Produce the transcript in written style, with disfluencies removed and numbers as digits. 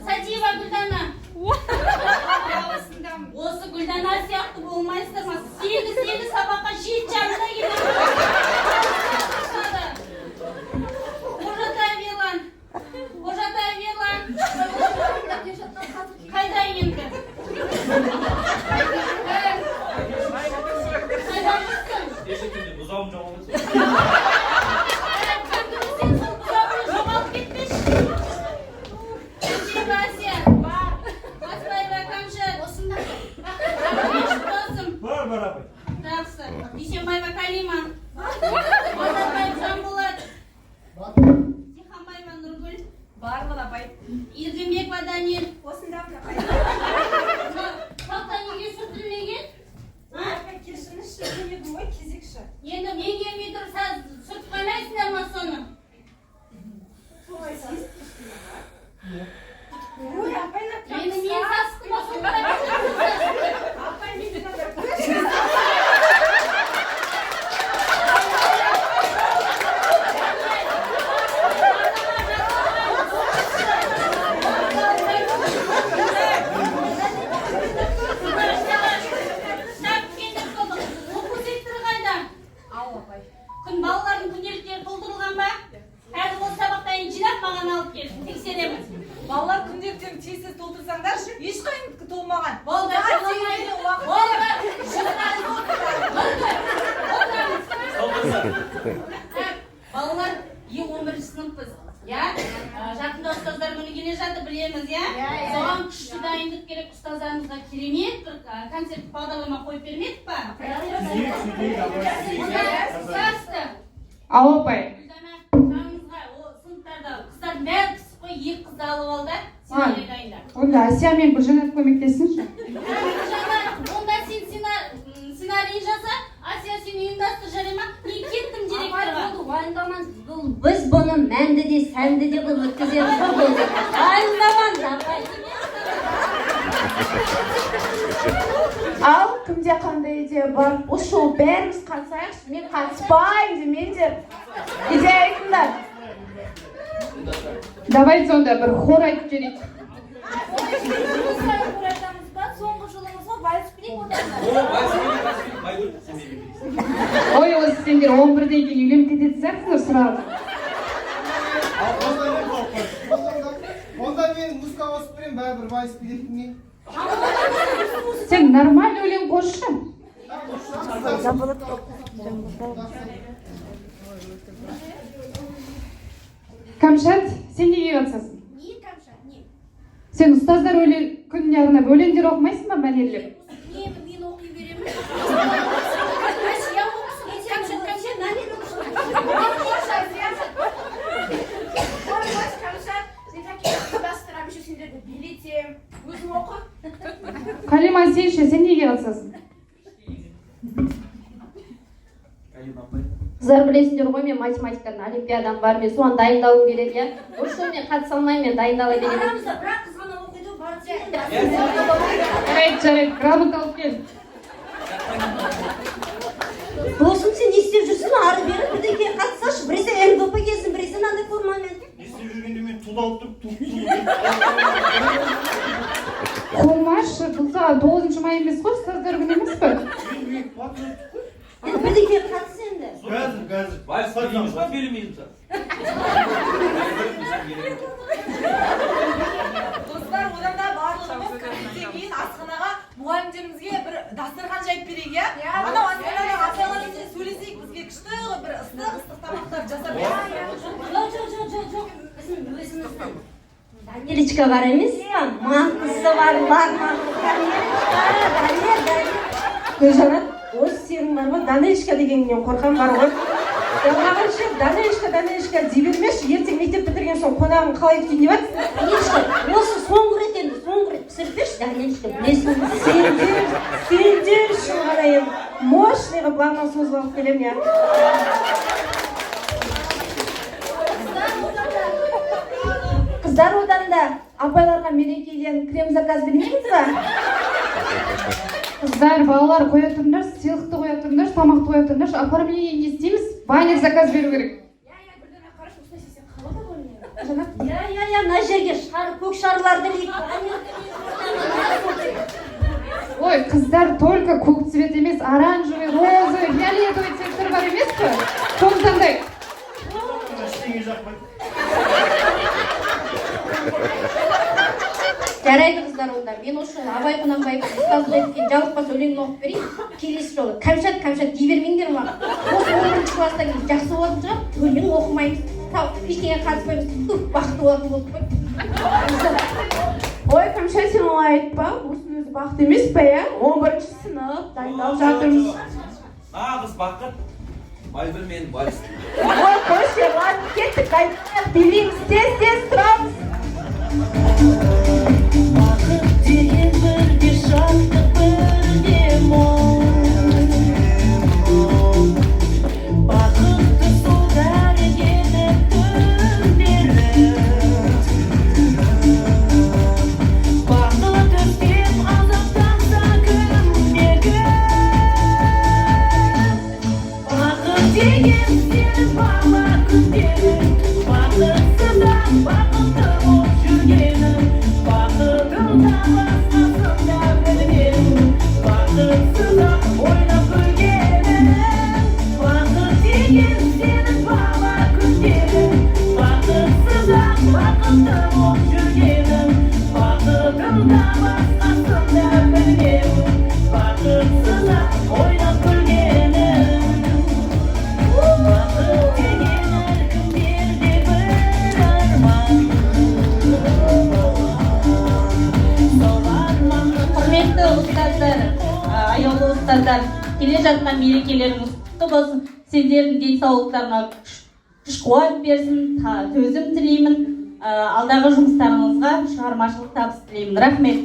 Сатиева Гүлдана. Осындамын. Осы Гүлдана сияқты болмайсыздар ма? 8-дегі сабаққа 7:30-да келеді. Қожатаев Ерлан. Қожатаев Ерлан. Қайда енді? Қайда жүрсің? Кеше түнде бұзауым жоғалып кетті. Сен сол бұзауыңмен жоғалып кетпеші. Кенжеева Әсия. Бар. Баспаева Камшат. Осында. Рахмет, досым. Бар, бар, апай. Жақсы. Дүйсенбаева Калима. Базарбаев Жанболат. Диханбаева Нұргүл. Бармын, апай. Ерденбекова Даниэль. Осындамын, апай. Тақта неге сүртілмеген? А? Апай, кешіріңізші, мен едім ғой кезекші. Енді мен келмей тұрып сіз сүртіп қоймайсыңдар ма соны? Солай. Ой, апай, мына Енді мен сасықтым ба сонда? Апай, мен де. Так, кендік болдық. Оқу секторы қайда? Ау, апай. Күн балалардың күнделіктері толтырылған ба? Қазір осы сабақтан кейін жинап, маған алып кел, тексеремін. Балалар, күнделіктерін тез тез толтырсаңдаршы, ешқайсысы толмаған. Болды, Сағат толмайды. 8-ден уақыт. Болды. Болды. Отырамыз. Так, балалар, 11 сыныппыз. Иә? Жақында ұстаздар күні келе жатыр, білеміз, иә? Соған күшті дайындық керек, ұстаздарымызға керемет бір концерттік бағдарлама қойып бермедік па? Жақсы. Ау, апай. Гүлдана, жаныңызға о сыныптарда қыздардың бәрі пысық қой, екі қызды алып ал да, сценарий дайында. Онда Әсия мен Гүлжанат көмектессінші. Гүлжанат, онда сен сценарийін жаса, Әсия, сен ұйымдастыр, жарай ма? Мен кеттім Апай, директорға. болды, уайымдамаңыз. Бұл біз бұны мәнді де, сәнді де қылып өткіземіз ғой бұл. Уайымдамаңыз, апай. Ал кімде қандай идея бар? Осы жолы бәріміз қатысайықшы. Мен қатыспаймын демеңдер. Идея айтыңдар. Давайте онда бір хор айтып жіберейік. Айтамыз ба? Соңғы жылымыз ғой, вальс билейік одан да. О, вальс билейік, вальс билейік. Майгүл, сен де билейсің. Ой, осы сендер 11-ден кейін үйленіп кететін сияқтысыңдар сразу. Онда мен музыка қосып беремін, бәрібір вальс билейтін мен. Сен нормально өлең қосшы. Жанболат. Камшат, сен неге қатысасың? Не, Камшат, не? Сен ұстаздар өлең күніне арнап өлеңдер оқымайсың ба мәнерлеп? Не, мен оқи беремін. Әсия оқысын. Камшат, Камшат, мәнер оқысын. Камшат, мен такие ұйымдастырамын, еще сендерді билетемін. Өзің оқы. Қалима, сен ше, сен неге қатысасың? Калима апай. Қыздар, білесіңдер ғой, мен математикадан олимпиадам бар, мен соған дайындалуым керек, иә. Осы жолы мен қатыса алмаймын, мен дайындала беремін. Арамызда бір ақ қыз ғана оқиды ғой, барып сен. Жарайды, жарайды, грамота алып кел. Досым, сен не істеп жүрсің? Ары бері бірдеңеге қатысашы. Біресе МВП келсін, біресе мынандай формамен. Не істеп жүргенде, мен туды алып тұрып, ту ту. Қумашы, бұл саған 9 май емес қой, ұстаздар күні емес пе? Мен патриоттық қой. Енді бірдеңеге қатыс енді. Қазір, қазір. Вальс билейміз ба, билемейміз ба? Достар, одан да барлығымыз концерттен кейін асханаға мұғалімдерімізге бір дастархан жайып берейік, иә? Анау асханада апайларымызбен сөйлесейік, бізге күшті қылып бір ыстық ыстық тамақтар жасап берсін. Жоқ, жоқ, жоқ, жоқ, жоқ, біздің өзіміздің Данелечка бар емес па? Мантысы бар, лагман. Данелечка, Данел, Данел. Гүлжанат, осы сенің бар ма, Данелечка дегеніңнен қорқамын бар ғой. Маған ше, Данелечка, Данелечка дей бермеші, ертең мектеп бітірген соң қонағын қалай күтейін деп жатсың? Данелечка, осы соңғы рет енді, соңғы рет пісіріп берші, Данелечка, білесің. Сендер үшін ғана енді мощный қылып лагман созып алып келемін, иә. Қыздар, одан да. Қыздар, одан да апайларға мерекеден крем заказ бермейміз ба? Қыздар, балалар, қоя тұрыңдаршы, сыйлықты қоя тұрыңдаршы, тамақты қоя тұрыңдаршы. Оформление не істейміз? Баннер заказ беру керек. Иә, Гүлдана, қарашы, осылай істесең қалады ғой. Жанат? Иә, мына жерге шар, көк шарларды ілейік. Ой, қыздар, только көк цвет емес, оранжевый, розовый, фиолетовый цветтер бар емес пе? Соны таңдайық. Ештеңе жақпайды. Жарайды, қыздар, онда мен осы жолы Абай Құнанбаевтың ұстаздық еткен жалықпас өлеңін оқып берейін. Келесі жолы «Кәмшат, Кәмшат» дей бермеңдер маған. Осы 11-класстан кейін жақсы болатын шығар. Өлең оқымаймыз, ештеңеге қатыспаймыз. Уф, бақытты болатын болдық қой. Ой, Кәмшат, сен олай айтпа. Осының өзі бақыт емес пе, иә? 11-сынып дайындалып жатырмыз. Нағыз бақыт вальс мен вальс. Ой, қойшы, Ерлан, кеттік, дайындалайық, билейміз, тез тез тұрамыз. Бақыт деген бірде шаттық, бірде мұң. Бақытты сол дәрігеді түндері. Бақыт іздеп азаптанса кімде кім? Бақыт деген сенің бала күндерің, бақытсыз ақ бақытты болып жүргенің. Бақытың да, басқасын да білмедім, бақытсыз ақ ойнап күлгенің. Бақыт деген сенің бала күндерің, бақытсыз ақ бақытты болып жүргенің. Бақытың да, басқасын да білмедім, бақытсыз ақ ойнап күлгенің. Бақыт деген әркімдерде бір арман, сол арманның Құрметті ұстаздар, аяулы ұстаздар, келе жатқан мерекелеріңіз құтты болсын! Сендердің денсаулықтарыңа күш қуат берсін, төзім тілеймін. Алдағы жұмыстарыңызға шығармашылық табыс тілеймін. Рахмет.